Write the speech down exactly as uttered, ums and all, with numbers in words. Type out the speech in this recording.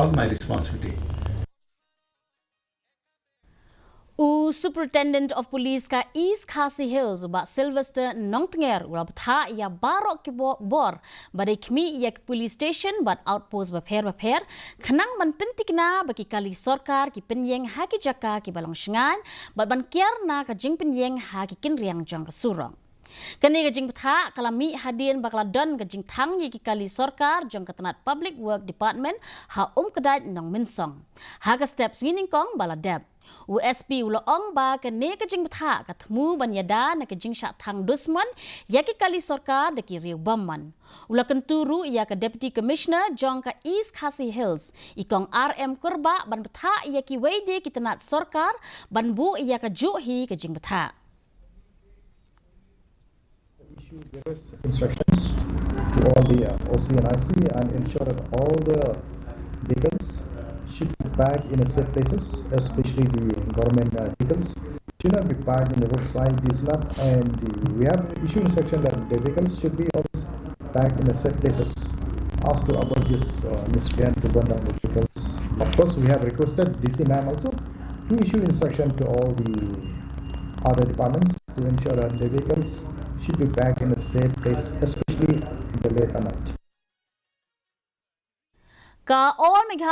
all my responsibility. U Superintendent of Police ka East Khasi Hills, u Bah Sylvester Nongtnger, u la bthah ïa baroh ki bo- bor ba dei khmih ïa ki police station bad outpost bapher bapher, khnang ban pynthikna ba ki kali sorkar ki pynïeng ha ki jaka kiba long shngaiñ bad ban kiar na ka jingpynïeng ha ki kynriang jong ka surok. Kane ka jingbthah ka la mih hadien ba ka la don ka jingthang ïa ki kali sorkar jong ka tnat Public Work Department ha Umkdait, Nongmynsong, ha ka step sngi nyngkong ba la dep. U S P u la ong ba kane ka jingbthah ka thmu ban ïada na ka jingshah thang dusmon ïa ki kali sorkar da ki riew bymman. U la kyntu ruh ïa ka Deputy Commissioner jong ka East Khasi Hills, i Kong R M Kurbah, ban bthah ïa kiwei de ki tnat sorkar ban buh ïa kajuh hi ka jingbthah. Issue various instructions to all the uh, O C and I C and ensure that all the vehicles should be parked in a safe places, especially the government uh, vehicles should not be parked in the roadside. This not and the, we have issued instruction that the vehicles should be always parked in a safe places. As to avoid this uh, miscreant to burn down the vehicles. Of course, we have requested D C ma'am also to issue instruction to all the other departments to ensure that the vehicles should be parked in a safe place, especially in the late at night. Ka All Meghalaya